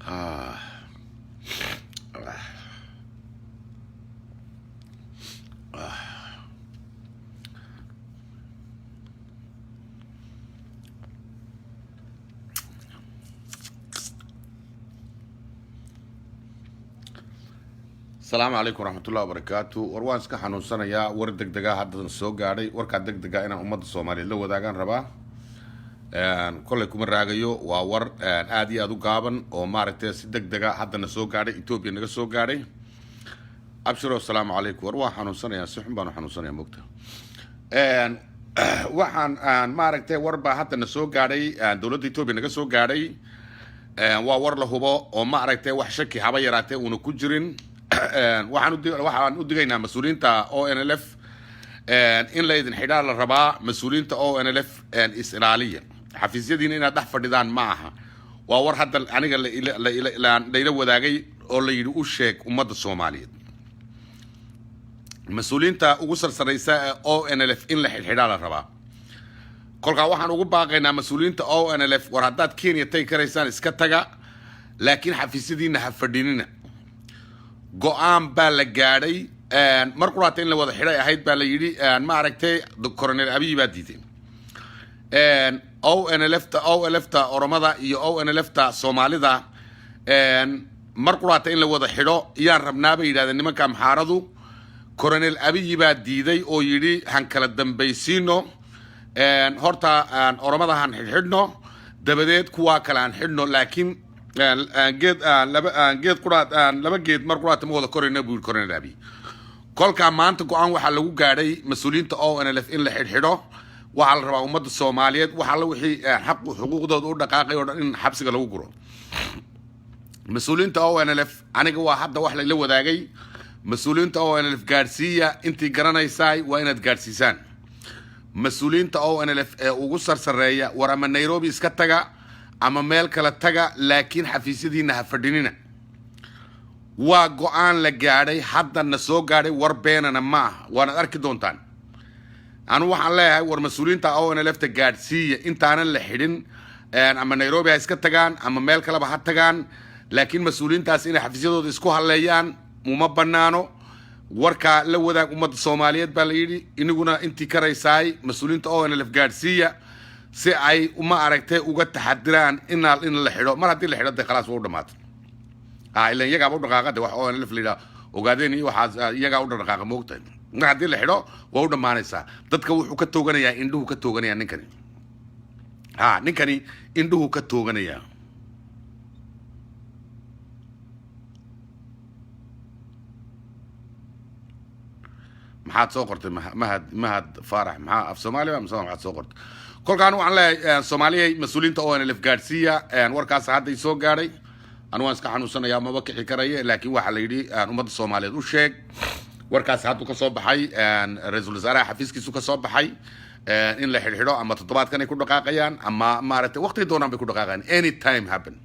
Ah. Ah. Ah. Asalaamu calaykum waraxmatullahi wabarakaatu. War waan iska xanuunsanayaa. War deg dega haddan soo gaadhay. Warkaa deg dega inaan ummadda Soomaaliyeed la wadaagaan rabaa. Kolley kuma raagayo. Waa war aad iyo aada u gaaban oo maaragtay si deg dega haddana soo gaadhay, Etoobiya naga soo gaadhay. Abshiro, asalaamu calaykum. War waan xanuunsanayaa, si xun baan u xanuunsanaya, mogta. Waxaan maaragtay war baa haddana soo gaadhay, dowladda Etoobiya naga soo gaadhay. Waa war la hubo oo maaragtay wax shaki haba yaraatee uuna ku jirin. Waxaan u digaynaa mas-uuliyiinta ONLF in la idin xidhaa la rabaa. Mas-uuliyiinta ONLF, is ilaaliya. Xafiisyadiina inaad dhex fadhidaan ma aha. Waa war hadda aniga layla wadaagay oo la yidhi u sheeg ummadda Soomaaliyeed. Mas-uuliyiinta ugu sarsaraysa ee ONLF in la xidhxidhaa la rabaa. Kolkaa waxaan ugu baaqaynaa mas-uuliyiinta ONLF, war haddaad Kenya tagi karaysaan iska taga, laakiin xafiisyadiina ha fadhinina. Go-aan baa la gaadhay. Mar quraata in la wada xidhay ahayd baa la yidhi. Maaragtay, Coronel Abiy baa diiday. ONLFta, OLFta Oromada iyo ONLFta Soomaalida mar quraata in la wada xidho iyaan rabnaa bay yidhahdeen nimanka Amxaaradu. Coronel Abiy baa diiday oo yidhi han kala dambaysiino horta, Oromada han xidhxidhno, dabadeed kuwaa kale han xidhno. Laakiin geed laba geed quraat, laba geed mar quraata ma wada korayna, buu yidhi Coronel Abiy. Kolkaa maanta go-aan waxaa lagu gaadhay mas-uuliyiinta ONLF in la xidhxidho. Waxaa la rabaa ummadda Soomaaliyeed wax alla wixii xaq xuquuqdooda u dhaqaaqay oo dhan in xabsiga lagu guro. Mas-uuliyiinta ONLF, aniga waa hadda wax layla wadaagay. Mas-uuliyiinta ONLF gaadhsiiya. Intii garanaysaay waa inaad gaadhsiisaan mas-uuliyiinta ONLF ee ugu sarsareeya. War ama Nairobi iska taga ama meel kale taga, laakiin xafiisyadiina ha fadhinina. Waa go-aan la gaadhay, haddana soo gaadhay, war beenana ma aha, waanaad arki doontaan. Anu waxaan leeyahay, war mas-uuliyiinta ONLFta gaadhsiiya intaanan la xidhin. Ama Nairobi ha iska tagaan ama meel kaleba ha tagaan, laakiin mas-uuliyiintaas inay xafiisyadooda isku halleeyaan uma banaano. Warkaa la wadaag ummadda Soomaaliyeed baa la yidhi. Iniguna intii karaysaay mas-uuliyiinta ONLF gaadhsiiya si ay uma aragtay uga taxadiraan inaa in la xidho. Mar haddii la xidho, dee khalaas, waa u dhamaatay. Ilan iyagaaba u dhaqaaqa de. Wax ONLF la yidhaha, Ogaadeen iyo waxaas iyagaa u dhaqaaqa, moogtahay. Mar haddii la xidho, waa u dhammaanaysaa. Dadka wuxuu ka tooganayaa, indhuhu ka tooganayaa ninkani. Ha, ninkani indhuhu ka tooganayaa. Maxaad soo qortay, Mahad, Mahad Faarax? Maxaa af Soomaaliya mise maxaad soo qortay? Kolkaan waxaan leeyahay, Soomaaliyay, mas-uuliyiinta ONLF gaadhsiiya. Warkaas hadda i soo gaadhay. Anu waan iska xanuunsanayaa, maba kici karaya, laakiin waxaa la yidhi ummadda Soomaaliyeed u sheeg. Warkaas hadduu ka soo baxay ra-iisul wasaaraha xafiiskiisu ka soo baxay in la xidhxidho. Ama toddobaadkan ay ku dhaqaaqayaan ama maaragtay waqti doonaan bay ku dhaqaaqayaan, any time happen.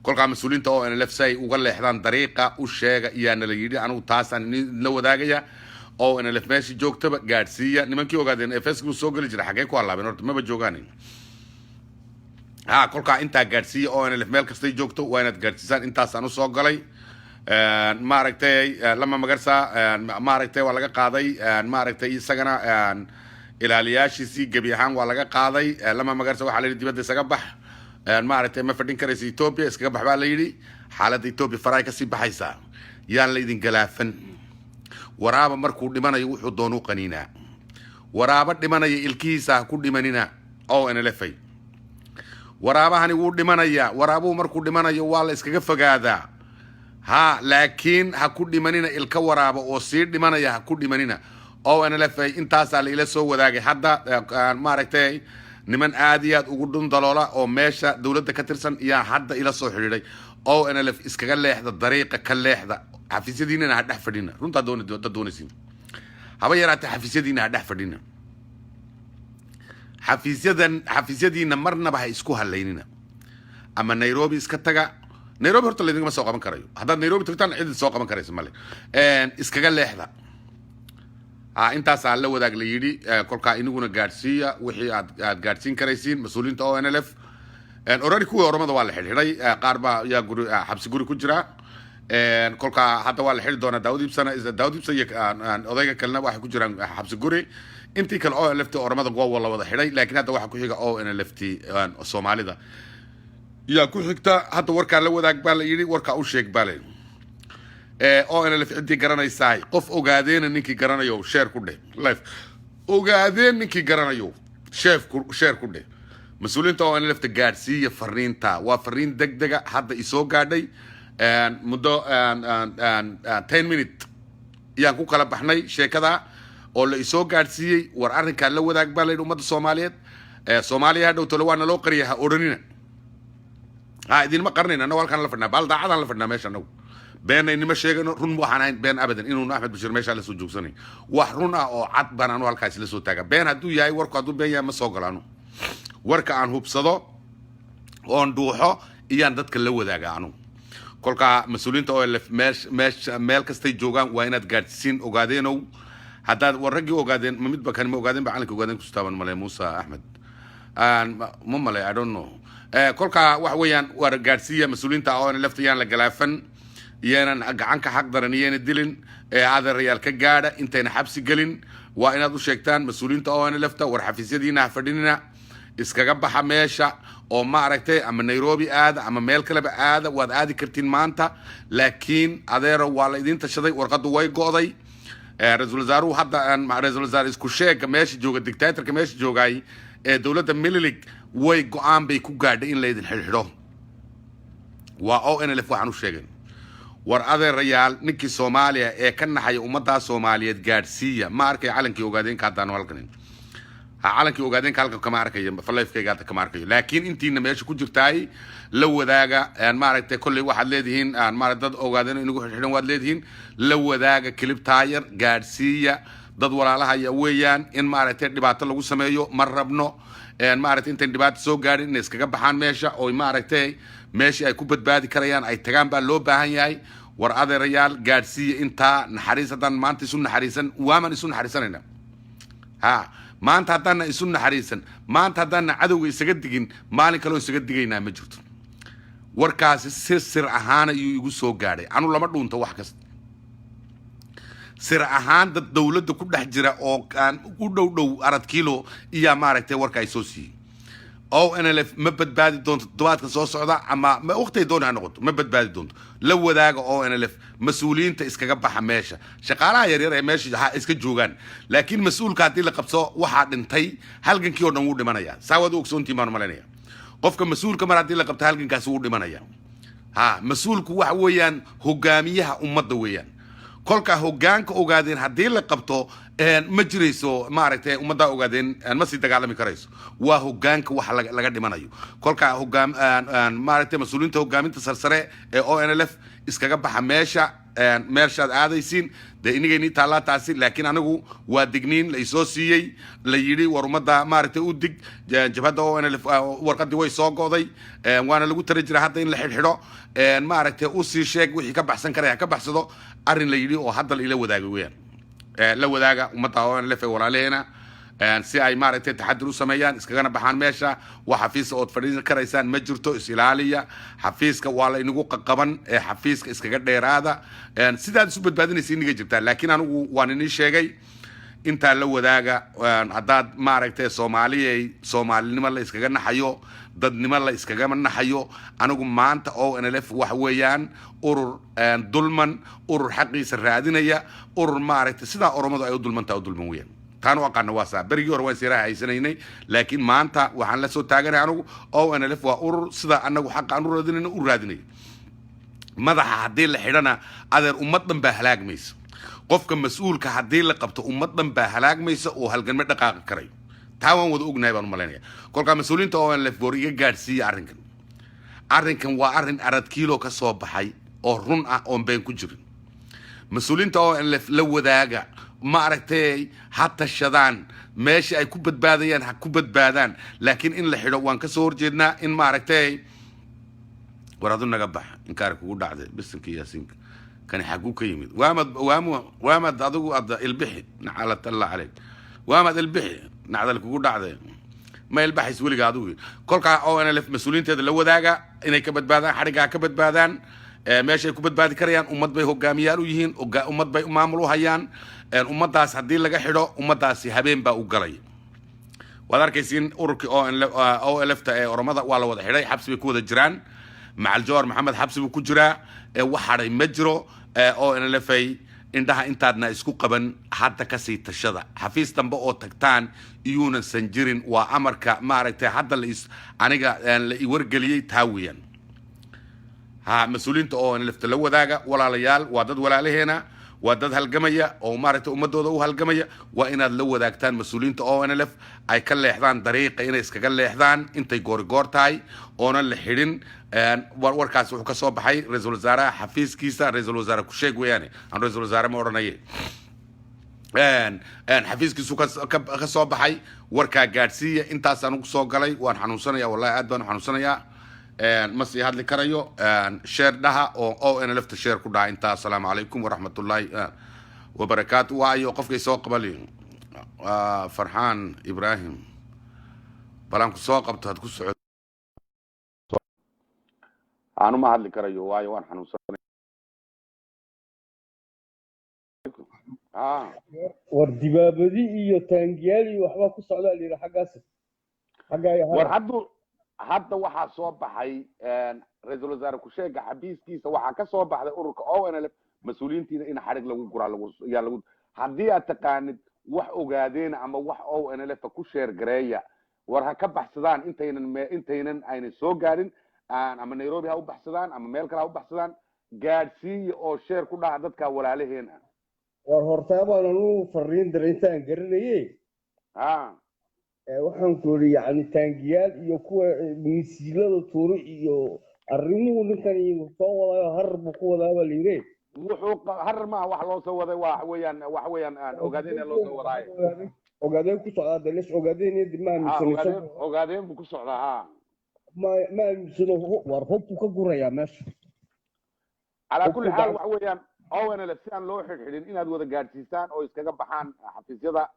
Kolkaa mas-uuliyiinta ONLF si ay uga leexdaan dariiqa u sheega iyaana la yidhi. Anigu taasaan la wadaagaya. ONLF meeshii joogtaba gaadhsiiya. Nimankii Ogaadeen ee Facebook soo geli jira xaggee ku hallaabeen horta? Maba joogaan. Ha, kolkaa intaa gaadhsiiya. ONLF meel kastay joogto waa inaad gaadhsiisaan. Intaasaan usoo galay. Maaragtay, Lama Magarsa maaragtay waa laga qaaday. Maaragtay, isagana ilaaliyaashiisii gebi ahaan waa laga qaaday. Lama Magarsa waxaa la yidhi dibadda isaga bax. Maaragtay, ma fadhin karaysa Ethiopia, iskaga bax baa la yidhi. Xaaladda Ethiopia faraay kasii baxaysaa. Yaan la idin galaafan. Waraaba markuu dhimanayo wuxuu doonuu qaniinaa. Waraaba dhimanaya ilkihiisa ha ku dhimanina. ONLF, waraabahani wuu dhimanayaa. Waraabuhu markuu dhimanayo waa la iskaga fogaadaa. Ha, laakiin ha ku dhimanina ilka waraaba oo sii dhimanaya, ha ku dhimanina. ONLF, intaasaa la ila soo wadaagay hadda. Maaragtay, niman aad iyo aad ugu dhundaloola oo meesha dowladda ka tirsan iyaa hadda ila soo xidhiidhay. ONLF, iskaga leexda dariiqa, ka leexda. Xafiisyadiinana ha dhex fadhina. Runtaa doon dad doonaysiin haba yaraatee, xafiisyadiina ha dhex fadhina. Xafiisyadan, xafiisyadiina marnaba ha isku halaynina. Ama Nairobi iska taga. Nairobi horta laydingama soo qaban karayo. Haddaad Nairobi tagtaan, cid soo qaban karaysa male. Iskaga leexda. Ha, intaasaa la wadaag la yidhi. Kolkaa iniguna gaadhsiiya wixii aad gaadhsiin karaysiin mas-uuliyiinta ONLF. Already kuwii Oromada waa la xidhxidhay, qaar baa yaa guri, xabsi guri ku jira. Kolkaa hadda waa la xidhi doonaa Daawud Ibsana, Daawud Ibsa iyo odayga kalena waxay ku jiraan xabsi guri. Intii kale ONLF Oromada waa la wada xidhay, laakiin hadda waxaa ku xiga ONLF Soomaalida yaa ku xigta. Hadda warkaa la wadaag baa la yidhi, warkaa u sheeg baa la yidhi. ONLF ciddii garanaysaay, qof Ogaadeena ninkii garanayo, share ku dheh live. Ogaadeen ninkii garanayo, share ku dheh. Mas-uuliyiinta ONLFta gaadhsiiya fariinta. Waa fariin deg dega, hadda isoo gaadhay. Muddo 10 minute yaan ku kala baxnay sheekada oo la isoo gaadhsiiyey. War arrinkaa la wadaag baa la yidhi ummadda Soomaaliyeed. Soomaaliya hadhow tole waa naloo qariya ha odhanina. Ha idinma qarnayn, annago halkaan la fadhinaa, baal daacadaan la fadhinaa meesha. Annagu beenna inima sheegano, run waxaan ahayn been abadan inuunu Axmed Bashiir meeshaa la soo joogsanay. Wax run ah oo cad baan anu halkaas la soo taaga. Been hadduu yahay warku, hadduu been yahay, ma soo galo. Anu warka aan hubsado oon dhuuxo iyaan dadka la wadaaga anu. Kolkaa mas-uuliyiinta OLF meesha meel kastay joogaan waa inaad gaadhsiin. Ogaadeenow, haddaad war raggii Ogaadeen, ma midba kan ma Ogaadeen ba calanka Ogaadeen kustaaban male Muuse Axmed ma male, I don't know. Kolkaa waxa weeyaan, war gaadhsiiya mas-uuliyiinta ONLFta. Yaan la galaafan, iyaanan gacan ka xaq daran iyayna dilin. Adeerayaal, ka gaadha intayna xabsi gelin. Waa inaad u sheegtaan mas-uuliyiinta ONLFta, war xafiisyadiina ha fadhinina, iskaga baxa meesha oo ma aragtay, ama Nairobi aada ama meel kaleba aada, waad aadi kartiin maanta. Laakiin adeero, waa la idiin tashaday, warqaddu way go'day. Ra-iisul wasaaruhu hadda, ra-iisul wasaare isku sheega meesha jooga, dictatorka meesha joogaay ee dowladda Mililig, way go-aan bay ku gaadhay in laydin xidhxidho. Waa ONLF waxaan u sheegay. War adeerayaal, ninkii Soomaaliya ee ka naxaya ummaddaa Soomaaliyeed gaadhsiiya. Ma arkay calankii Ogaadeenka haddaanu halkan, ha calankii Ogaadeenka halkan kama arkayo, falleefkayga hadda kama arkayo. Laakiin intiina meesha ku jirtaay la wadaaga. Maaragtay, kolley waxaad leedihiin maarata dad Ogaadeen inagu xidhxidhan waad leedihiin. La wadaaga clip-taa yar, gaadhsiiya. Dad walaalahaya weeyaan, in maaragtay dhibaato lagu sameeyo ma rabno. Maaragtay, intayn dhibaato soo gaadhin inay iskaga baxaan meesha oo maaragtay meeshii ay ku badbaadi karayaan ay tagaan baa loo baahan yahay. War adeerayaal, gaadhsiiya intaa. Naxariis haddaan maanta isu naxariisan, waamaan isu naxariisanayna. Ha maanta haddaana isu naxariisan, maanta haddaana cadowga isaga digin, maalin kaloo isaga digaynaa ma jirto. Warkaasi si sir ahaan ayuu igu soo gaadhay. Anu lama dhuunto wax kasta. Sir ahaan dad dowladda ku dhex jira oo aan u dhow dhow arad kilo iyaa maaragtay warka ay soo siiyey. ONLF ma badbaadi doonto toddobaadka soo socda ama waqtigay dooni ha noqoto, ma badbaadi doonto. La wadaaga ONLF mas-uuliyiinta, iskaga baxa meesha. Shaqaalaha yaryar ee meesha ha iska joogaan, laakiin mas-uulka haddii la qabso, waxaa dhintay halgankii oo dhan, wuu dhimanaya. Saa waad u ogsoontiin baan malaynaya. Qofka mas-uulka mar haddii la qabto, halgankaasi wuu dhimanaya. Ha mas-uulku waxa weeyaan hogaamiyaha ummadda weeyaan. Kolka hogaanka Ogaadeen haddii la qabto, ma jirayso maaragtay ummaddaa Ogaadeen ma sii dagaalami karayso. Waa hogaanka waxa laga dhimanayo. Kolka hogaam maaragtay mas-uuliyiinta hogaaminta sarsare ee ONLF, iskaga baxa meesha. Meeshaad aadaysiin dee inigayni taallaa taasi, laakiin anigu waa digniin la isoo siiyey, la yidhi war ummadda maaragtay u dig. Jabhadda ONLF warqadii way soo go'day, waana lagu tari jiraa hadda in la xidhxidho. Maaragtay, usii sheeg, wixii ka baxsan karaya ha ka baxsado. Arrin la yidhi oo hadda la ila wadaagay weeyaan. La wadaaga ummadda ONLF ee walaalaheena si ay maaragtay taxadir u sameeyaan, iskagana baxaan meesha. Wax xafiisa ood fadhiisan karaysaan ma jirto. Is ilaaliya, xafiiska waa la inagu qaqaban ee xafiiska iskaga dheeraada. Sidaad isu badbaadinaysa iniga jirtaa, laakiin anigu waan inii sheegay. Intaa la wadaaga. Haddaad maaragtay Soomaaliyay, soomaalinimo la iskaga naxayo, dadnimo la iskagama naxayo. Anigu maanta ONLF waxa weeyaan urur dulman, urur xaqiisa raadinaya, urur maaragtay sidaa Oromadu ay u dulmantaa u dulman weeyaan. Taan u aqaana waa saa. Berigii hore waan siiraha haysanaynay, laakiin maanta waxaan la soo taaganahay anigu ONLF waa urur sida anagu xaqa aan u raadinayno u raadinaya. Madaxa haddii la xidhana, adeer, ummad dhan baa halaagmaysa. Qofka mas-uulka haddii la qabto, ummad dhan baa halaagmaysa oo halganma dhaqaaqi karayo. Taa waan wada ognahay baan u malaynaya. Kolkaa mas-uuliyiinta ONLF boor iga gaadhsiiya arrinkan. Arrinkan waa arrin arad kiilo ka soo baxay oo run ah oon been ku jirin. Mas-uuliyiinta ONLF la wadaaga, ma aragtay, ha tashadaan, meesha ay ku badbaadayaan ha ku badbaadaan, laakiin in la xidho waan ka soo horjeednaa. In maaragtay, war adu naga bax, inkaari kugu dhacday, bisinka yaasiinka, kani xaguu ka yimid? Waamad waam waamad adigu adda ilbixi, nacalat Allah caleyk, waamad ilbixi, nacdal kugu dhacday. Ma ilbaxays weliga adigu. Kolkaa ONLF mas-uuliyiinteeda la wadaaga inay ka badbaadaan xadhiggaa, ka badbaadaan meeshay ku badbaadi karayaan. Ummad bay hogaamiyaal u yihiin, ummad bay maamul u hayaan. Ummaddaas haddii laga xidho, ummaddaasi habeen baa u galay. Waad arkaysiin ururkii OLF-ta ee Oromada waa la wada xidhay, xabsi bay ku wada jiraan. Macal Jawar Maxamed xabsi buu ku jiraa. Wax hadhay ma jiro. ONLF ay indhaha intaadna isku qaban, hadda kasii tashada. Xafiis dambe oo tagtaan iyuunan san jirin. Waa amarka maaragtay hadda la is aniga la i wargeliyey, taa weeyaan. Ha, mas-uuliyiinta ONLF-ta la wadaaga. Walaalayaal, waa dad walaalaheena, waa dad halgamaya oo maaragtay ummadooda u halgamaya. Waa inaad la wadaagtaan mas-uuliyiinta ONLF, ay ka leexdaan dariiqa, inay iskaga leexdaan intay goorigoor tahay oonan la xidhin. Warkaas wuxuu ka soo baxay ra-iisul wasaaraha xafiiskiisa. Ra-iisul wasaare ku sheeg weeyaane, aan ra-iisul wasaare ma odhanaye. Xafiiskiisu ka soo baxay. Warkaa gaadhsiiya. Intaasaan ugu soo galay. Waan xanuunsanaya, wallahi aad baan u xanuunsanayaa, ma sii hadli karayo. Share dhaha oo ONLF-ta share ku dhaha intaa. Asalaamu calaykum waraxmatullaahi wabarakaatu. Waayo qofkay soo qabali, Farxaan Ibrahim, balaan ku soo qabto had ku soco. Aanu ma hadli karayo, waayo waan xanuunsanaya. War dibaabadi iyo taangiyaal iyo waxbaa ku socdaa la yidhi xaggaas, xaggaa iyo War Harar. Hadda waxaa soo baxay ra-iisul wasaare ku-sheega xafiiskiisa waxaa ka soo baxday ururka ONLF mas-uuliyiintiina in xarig lagu guraa lagu yaa lagu. Haddii aad taqaanid wax ogaadeen ama wax ONLF ku share gareeya. War ha ka baxsadaan intaynan intaynan aynan soo gaarin, ama Nairobi ha u baxsadaan ama meel kale ha u baxsadaan. Gaadhsiiya oo share ku dhaha dadka walaalaheen ah. War hortaa baan anuu fariin diray intaan garanaye. Waxaan ku yidhi, yacni, taangiyaal iyo kuwa misiilada tuuri iyo arrimuhu ninkan soo wadaayo, Harar buu ku wadaa baa la yidhi. Wuxuu Harar maaha wax loo soo waday. Waa weeyaan, waxa weeyaan aan ogaadeen loo soo wadaaye. Ogaadeen ku socdaa dalish, ogaadeen iyo ma Ha. aaminsano. Ogaadeen Isagu. Ogaadeen buu ku socdaa, ha. Ma aaminsano. War hubku ka gurayaa meesha. Calaa Hubku kulli xaal, gacan waxa weeyaan ONLF si aan loo xidhxidhin inaad wada gaadhsiisaan oo iskaga baxaan xafiisyada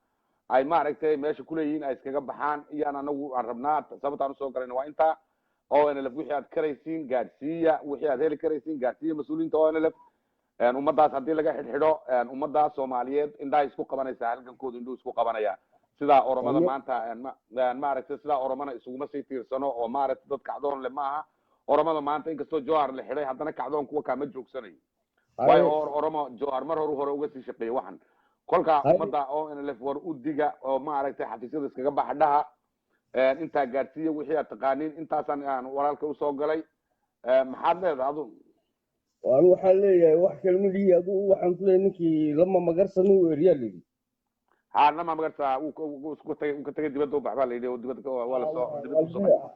ay maaragtay meesha kuleeyihiin, ay iskaga baxaan iyaan anagu aan rabnaa. Sababtaan usoo galayna waa intaa. ONLF wixii aad karaysiin gaadhsiiya, wixii aad heli karaysiin gaadhsiiya mas-uuliyiinta ONLF. Ummadaas haddii laga xidhxidho, ummadaas Soomaaliyeed indhaha isku qabanaysaa, halgankooda indhuhu isku qabanaya. Sidaa Oromada maanta maaragtay, sidaa Oromana isuguma sii tiirsano oo maaragtay dad kacdoon le maaha Oromada maanta. Inkastoo Jowhar la xidhay, haddana kacdoon kuwa kaama joogsanayo, waayo Oromo Jowhar mar hore uga sii shaqeeyey waxan. Kolka ummadda ONLF war u diga oo maaragtay xafiisyada iskaga baxa dhaha. Intaa gaadhsiiya wixii aad taqaaniin. Intaasaan aan walaalka usoo galay. Maxaad leedahay adu? Anu waxaan leeyahay wax kelmadii adu waxaan ku leeyahay ninkii Lama Magarsan uu eriyaa layidhi. Ha, Lama Magarsa wuu isku tagay, uu ka tagay, dibadda u bax baa la yidhi, oo dibadda waa la soo dibadda usoo baxay.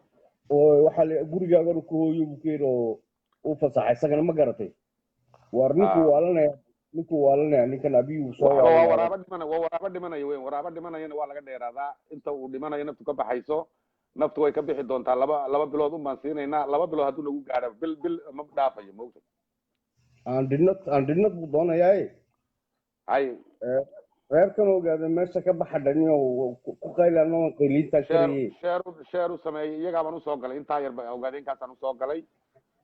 Oo waxaa la gurigaagan ku hooyo buu ku yidhi oo uu fasaxay isagana, ma garatay? War ninkuu waalanaya, ninkuu waalanaya, ninkan Abiyuu soo waa waalanaya. Waraabo dhimana, waa waraabo dhimanaya weyn. Waraabo dhimanayana waa laga dheeraadaa inta uu dhimanayo, naftu ka baxayso. Naftu way ka bixi doontaa. 2 bilood un baan siinaynaa. 2 bilood hadduu nagu gaadho, bil bil ma dhaafayo, maogta. Aan dhinad, aan dhinad buu doonayaaye. Hay. Reerkan ogaada meesha ka baxa dhani oo ku qaylaan qayliintaan Share karaye. Share u sameeyey, iyagaa baan usoo galay. Intaa yarba ogaadeenkaasaan usoo galay.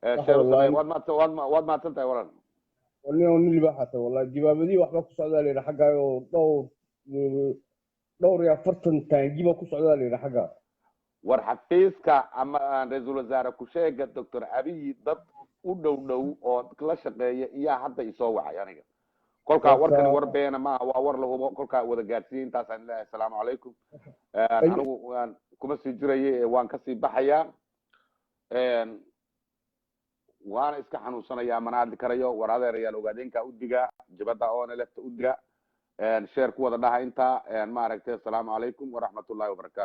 Sax. Share u sameeyey. Wallahi. Waad mahadsan tahay, walaal. Nin oo nin libaaxata wallahi. Dibaabadii waxba ku socdaa la yidhi xaggaa oo dhowr iyo afartan taangi baa ku socdaa la yidhi xaggaa. War xafiiska ama ra-iisul wasaare ku-sheega Doctor Abiy dad u dhow dhow oo la shaqeeya iyaa hadda isoo wacay aniga. Kolkaa warkani war beena maaha, waa war la hubo. Kolkaa wada gaadhsiiyey. Intaasaan leeyahay. Asalaamu calaykum. Anigu waan kuma sii jiraye, waan kasii baxayaa. Waana iska xanuunsanayaa, mana hadli karayo. War adeerayaal, ogaadeenka u diga, jibadda ONLF-ta u diga, share ku wada dhaha intaa maaragtay. Asalaamu calaykum waraxmatullahi wabarakatu.